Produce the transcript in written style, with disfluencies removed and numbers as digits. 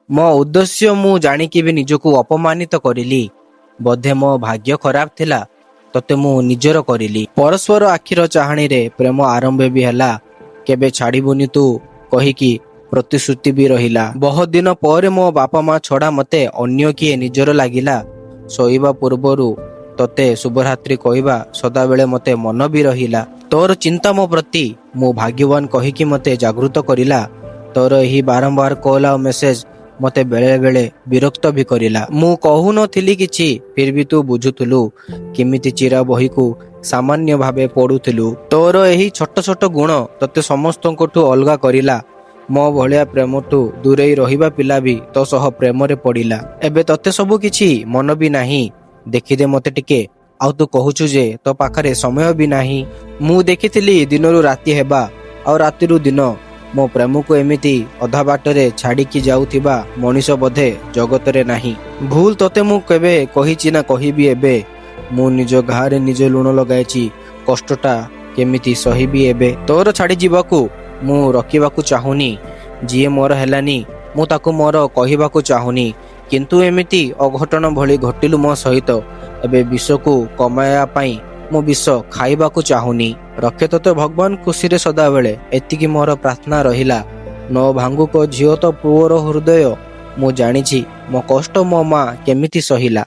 ମୋ ଉଦ୍ଦେଶ୍ୟ ମୁଁ ଜାଣିକି ବି ନିଜକୁ ଅପମାନିତ କରିଲି। ବୋଧେ ମୋ ଭାଗ୍ୟ ଖରାପ ଥିଲା, ତତେ ମୁଁ ନିଜର କରିଲି। ପରସ୍ପର ଆଖିର ଚାହାଣୀରେ ପ୍ରେମ ଆରମ୍ଭ ବି ହେଲା। କେବେ ଛାଡ଼ିବୁନି ତୁ କହିକି ପ୍ରତିଶ୍ରୁତି ବି ରହିଲା। ବହୁତ ଦିନ ପରେ ମୋ ବାପା ମା ଛଡ଼ା ମତେ ଅନ୍ୟ କିଏ ନିଜର ଲାଗିଲା। ଶୋଇବା ପୂର୍ବରୁ ତତେ ଶୁଭରାତ୍ରି କହିବା ସଦାବେଳେ ମତେ ମନ ବି ରହିଲା। ତୋର ଚିନ୍ତା ମୋ ପ୍ରତି ମୁଁ ଭାଗ୍ୟବାନ କହିକି ମତେ ଜାଗୃତ କରିଲା। ତୋର ଏହି ବାରମ୍ବାର କଲ୍ ଆଉ ମେସେଜ ମତେ ବେଳେ ବେଳେ ବିରକ୍ତ ବି କରିଲା। ମୁଁ କହୁନଥିଲି କିଛି, ଫିର୍ ବି ତୁ ବୁଝୁଥିଲୁ। କେମିତି ଚିରା ବହିକୁ ସାମାନ୍ୟ ଭାବେ ପଢୁଥିଲୁ। ତୋର ଏହି ଛୋଟ ଛୋଟ ଗୁଣ ତତେ ସମସ୍ତଙ୍କଠୁ ଅଲଗା କରିଲା। ମୋ ଭଳିଆ ପ୍ରେମଠୁ ଦୂରେଇ ରହିବା ପିଲା ବି ତୋ ସହ ପ୍ରେମରେ ପଡ଼ିଲା। ଏବେ ତତେ ସବୁ କିଛି ମନ ବି ନାହିଁ। ଦେଖିଦେ ମତେ ଟିକେ, ଆଉ ତୁ କହୁଛୁ ଯେ ତୋ ପାଖରେ ସମୟ ବି ନାହିଁ। ମୁଁ ଦେଖିଥିଲି ଦିନରୁ ରାତି ହେବା ଆଉ ରାତିରୁ ଦିନ। ମୋ ପ୍ରେମକୁ ଏମିତି ଅଧା ବାଟରେ ଛାଡ଼ିକି ଯାଉଥିବା ମଣିଷ ବୋଧେ ଜଗତରେ ନାହିଁ। ଭୁଲ ତତେ ମୁଁ କେବେ କହିଛି ନା କହିବି ଏବେ? ମୁଁ ନିଜ ଘାରେ ନିଜେ ଲୁଣ ଲଗାଇଛି, କଷ୍ଟଟା କେମିତି ସହିବି ଏବେ? ତୋର ଛାଡ଼ି ଯିବାକୁ ମୁଁ ରଖିବାକୁ ଚାହୁଁନି। ଯିଏ ମୋର ହେଲାନି, ମୁଁ ତାକୁ ମୋର କହିବାକୁ ଚାହୁଁନି। କିନ୍ତୁ ଏମିତି ଅଘଟଣ ଭଳି ଘଟିଲୁ ମୋ ସହିତ। ଏବେ ବିଷକୁ କମାଇବା ପାଇଁ ମୁଁ ବିଷ ଖାଇବାକୁ ଚାହୁଁନି। ରଖେ ତୋତେ ଭଗବାନ ଖୁସିରେ ସଦାବେଳେ, ଏତିକି ମୋର ପ୍ରାର୍ଥନା ରହିଲା। ନ ଭାଙ୍ଗୁକ ଝିଅ ତ ପୁଅର ହୃଦୟ। ମୁଁ ଜାଣିଛି ମୋ କଷ୍ଟ ମୋ ମା କେମିତି ସହିଲା।